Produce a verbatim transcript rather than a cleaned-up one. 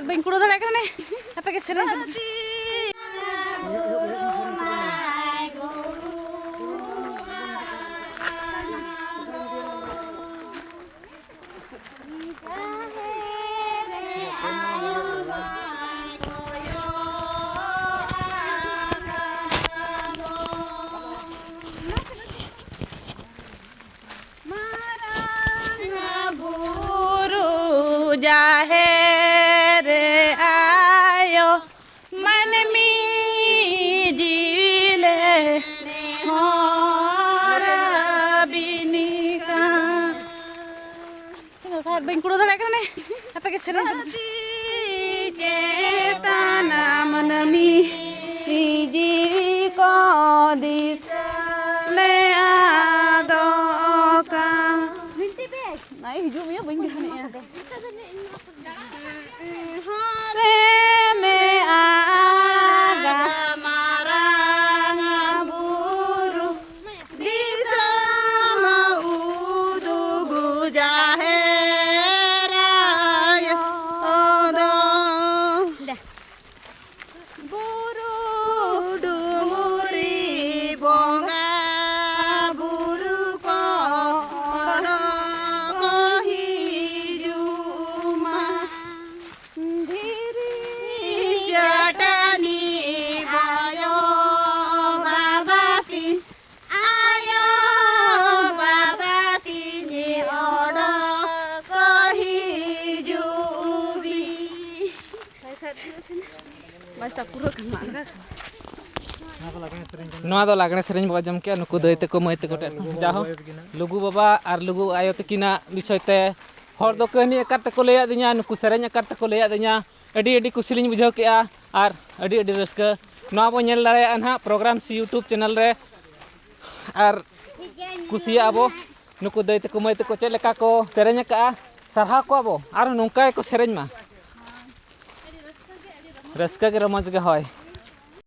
ᱵᱟᱹᱧ ᱠᱩᱲᱟᱹ ᱫᱟᱲᱮᱭᱟᱜ ᱠᱟᱱᱟ ᱱᱮ᱾ ᱟᱯᱮ ᱜᱮ ᱥᱮᱨᱮᱧ ᱛᱟᱵᱚᱱ᱾ ᱢᱟᱨᱟᱝ ᱵᱩᱨᱩ ᱡᱟᱦᱮᱨ ᱟᱭᱳ, ᱢᱟᱹᱱᱢᱤ ᱡᱤᱣᱤ ᱞᱮ ᱱᱮᱦᱚᱨ ᱟᱹᱵᱤᱱ ᱠᱟᱱ᱾ ᱵᱟᱹᱧ ᱠᱩᱲᱟᱹ ᱫᱟᱲᱮᱭᱟᱜ ᱠᱟᱱᱟ ᱱᱮ᱾ ᱟᱯᱮ ᱜᱮ ᱥᱮᱨᱮᱧ ᱛᱟᱵᱚᱱ᱾ ᱫᱷᱟᱹᱨᱛᱤ ᱪᱮᱛᱟᱱ ᱢᱟᱹᱱᱢᱤ ᱡᱤᱣᱤ ᱠᱚ ᱫᱤᱥᱟᱹ ᱞᱮ ᱟᱫᱚᱜ ᱠᱟᱱ᱾ ᱱᱟᱭ ᱦᱤᱡᱩᱜ ᱢᱮᱭᱟ, ᱵᱟᱹᱧ ᱜᱟᱱᱮᱜᱼᱟ᱾ ᱦᱚᱨᱮ ᱢᱮᱱᱟᱜᱼᱟ ᱢᱟᱨᱟᱝ ᱵᱩᱨᱩ ᱫᱤᱥᱚᱢ ᱩᱫᱩᱜ ᱡᱟᱦᱮᱨ ᱟᱭᱳ ᱫᱚ᱾ ᱵᱩᱨᱩ ᱰᱩᱝᱨᱤ ᱵᱚᱸᱜᱟ ᱵᱩᱨᱩ ᱠᱚ ᱚᱰᱚᱠ ᱦᱤᱡᱩᱜ ᱢᱟ᱾ ᱫᱷᱤᱨᱤ ᱪᱟᱹᱴᱟᱹᱱᱤ ᱟᱭᱳ ᱵᱟᱵᱟ ᱛᱤᱧ, ᱟᱭᱳ ᱵᱟᱵᱟ ᱛᱤᱧ ᱚᱰᱚᱠ ᱦᱤᱡᱩᱜ ᱵᱤᱱ᱾ ᱵᱟᱭ ᱥᱟᱵ ᱯᱩᱨᱟᱹᱜ ᱠᱟᱱᱟ᱾ ᱱᱚᱣᱟ ᱫᱚ ᱞᱟᱜᱽᱬᱮ ᱥᱮᱨᱮᱧ ᱵᱚ ᱟᱸᱡᱚᱢ ᱠᱮᱜᱼᱟ, ᱱᱩᱠᱩ ᱫᱟᱹᱭ ᱛᱟᱠᱚ, ᱢᱟᱹᱭ ᱛᱟᱠᱚ ᱴᱷᱮᱱ᱾ ᱡᱟᱦᱳ, ᱞᱩᱜᱩ ᱵᱟᱵᱟ ᱟᱨ ᱞᱩᱜᱩ ᱟᱭᱳ ᱛᱟᱹᱠᱤᱱᱟᱜ ᱵᱤᱥᱚᱭ ᱛᱮ ᱦᱚᱲ ᱫᱚ ᱠᱟᱹᱦᱱᱤ ᱟᱠᱟᱨ ᱛᱮᱠᱚ ᱞᱟᱹᱭᱟᱫᱤᱧᱟ, ᱱᱩᱠᱩ ᱥᱮᱨᱮᱧ ᱟᱠᱟᱨ ᱛᱮᱠᱚ ᱞᱟᱹᱭᱟᱫᱤᱧᱟ᱾ ᱟᱹᱰᱤ, ᱟᱹᱰᱤ ᱠᱩᱥᱤ ᱞᱤᱧ ᱵᱩᱡᱷᱟᱹᱣ ᱠᱮᱜᱼᱟ ᱟᱨ ᱟᱹᱰᱤ, ᱟᱹᱰᱤ ᱨᱟᱹᱥᱠᱟᱹ᱾ ᱱᱚᱣᱟ ᱵᱚ ᱧᱮᱞ ᱫᱟᱲᱮᱭᱟᱜᱼᱟ ᱱᱟᱦᱟᱜ ᱯᱨᱳᱜᱨᱟᱢ ᱥᱮ YouTube ᱪᱮᱱᱮᱞ ᱨᱮ᱾ ᱟᱨ ᱠᱩᱥᱤᱭᱟᱜᱼᱟ ᱵᱚ ᱱᱩᱠᱩ ᱫᱟᱹᱭ ᱛᱟᱠᱚ, ᱢᱟᱹᱭ ᱛᱟᱠᱚ ᱪᱮᱫ ᱞᱮᱠᱟ ᱠᱚ ᱥᱮᱨᱮᱧ ᱟᱠᱟᱫᱼᱟ᱾ ᱥᱟᱨᱦᱟᱣ ᱠᱚᱣᱟ ᱵᱚ, ᱟᱨᱦᱚᱸ ᱱᱚᱝᱠᱟ ᱜᱮᱠᱚ ᱥᱮᱨᱮᱧ ᱢᱟ᱾ ᱨᱟᱹᱥᱠᱟᱹ ᱜᱮ, ᱨᱚᱢᱚᱡᱽ ᱜᱮ, ᱦᱳᱭ᱾